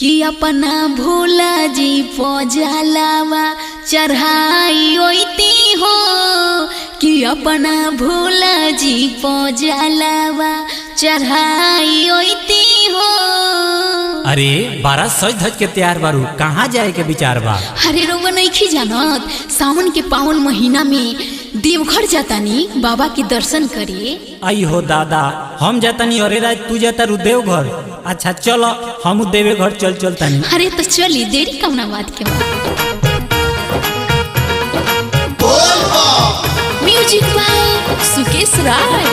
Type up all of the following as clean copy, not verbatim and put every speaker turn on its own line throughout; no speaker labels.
कि अपना भोला जी पजलावा चढ़ाई ओती हो, कि अपना भोला जी पजलावा चढ़ाई ओती हो।
अरे बारह सज धज के तैयार बारू, कहाँ जाए के विचार बा?
अरे रउआ नइखी जानत, सावन के पावन महीना में देवघर जातानी बाबा के दर्शन करे।
आई हो दादा, हम जातानी अरे राज, तू जाता रू देवघर। अच्छा चलो हम देवे घर चल चल तानी।
अरे तो चली, देरी कौना बात के बा। Music by Sukesh Rai.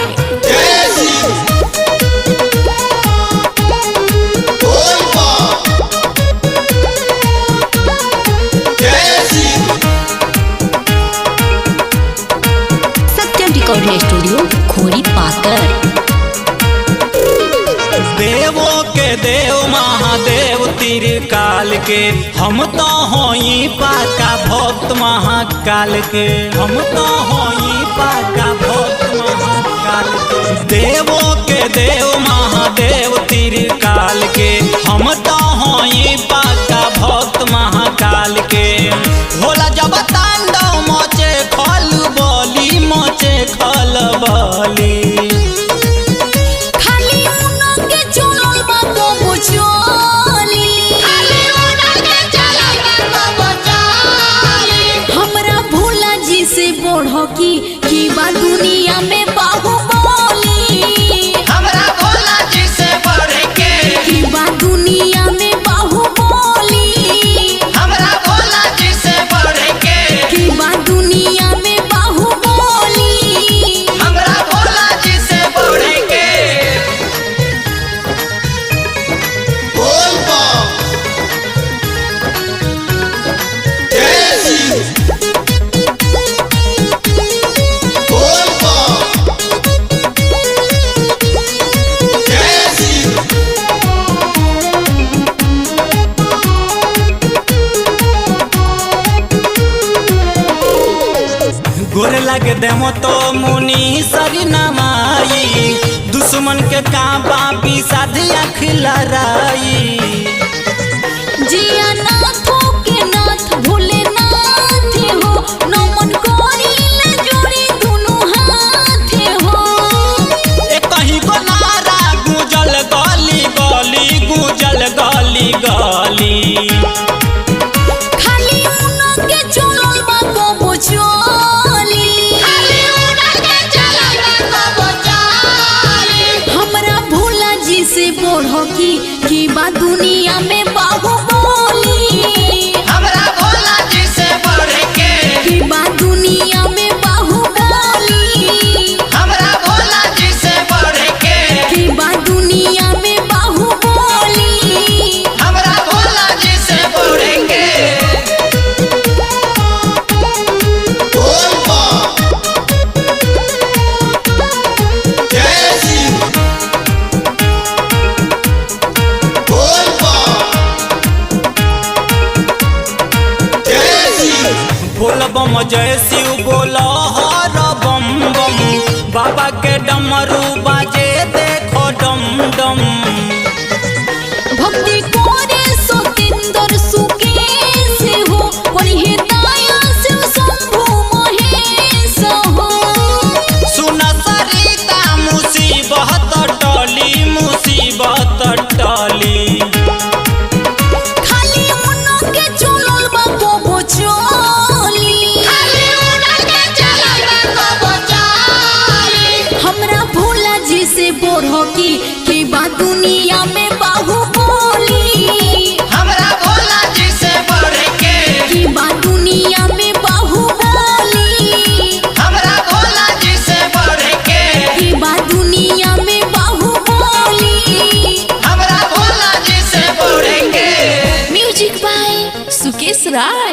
Satyam recording studio Khori Pakar.
देवों के देव महादेव त्रिकाल के, हम तो होई पाका भक्त महाकाल के, हम तो होई पाका भक्त महाकाल के। देवों के देव महादेव त्रिकाल के, हम तो होई पाका भक्त महाकाल के। होला जब तांडव मचे खल बली, मचे खल बली।
खाली उनो के चलल बा कबो चली, खाली उनो के चलल बा कबो चली। हमरा भोला जी से बढ़ की बा दुनिया में बाहुबली,
हमरा भोला जी से बढ़ के
की बा दुनिया में बाहुबली,
हमरा भोला जी से बढ़ के
की बा दुनिया में बाहुबली,
हमरा भोला जी से बढ़ के।
गोर लग देमो तो मुनि सरी नमाई, दुश्मन के काबा साधी आँख लड़ाई।
जिया नाथों के नाथ भोलेनाथ हो, नमन करील जोड़ी दुनु हाथ हो।
ए कहीं को नारा गुजल गली गली, गुजल गली गली।
खाली उनो के चलल बा कबो चली, खाली उनो के चलल बा कबो चली। हमरा भोला जी से बढ़ की बा दुनिया में बाहुबली,
हमरा भोला जी से बढ़ के
की बा दुनिया में बाहुबली,
हमरा भोला जी से बढ़ के
की बा दुनिया में बाहुबली,
हमरा भोला जी से बढ़ के।
बोल बम जय शिव बोल हर बम बम, बाबा के डमरू बाजे देखो डम डम।
भक्ति करे सतेंद्र सुकेश हो, कोन्हे दया शिव शंभु महेश हो।
सुन सरिता मुसीबत टली, मुसीबत टली।
खाली उनो के चलल बा कबो चली, खाली उनो के चलल बा कबो चली। हमरा भोला जी से बढ़ की बा दुनिया में बाहुबली,
हमरा भोला जी से बढ़ के
की बा दुनिया में बाहुबली,
हमरा भोला जी से बढ़ के
की बा दुनिया में बाहुबली,
हमरा भोला जी से बढ़ के।
Music by Sukesh Rai.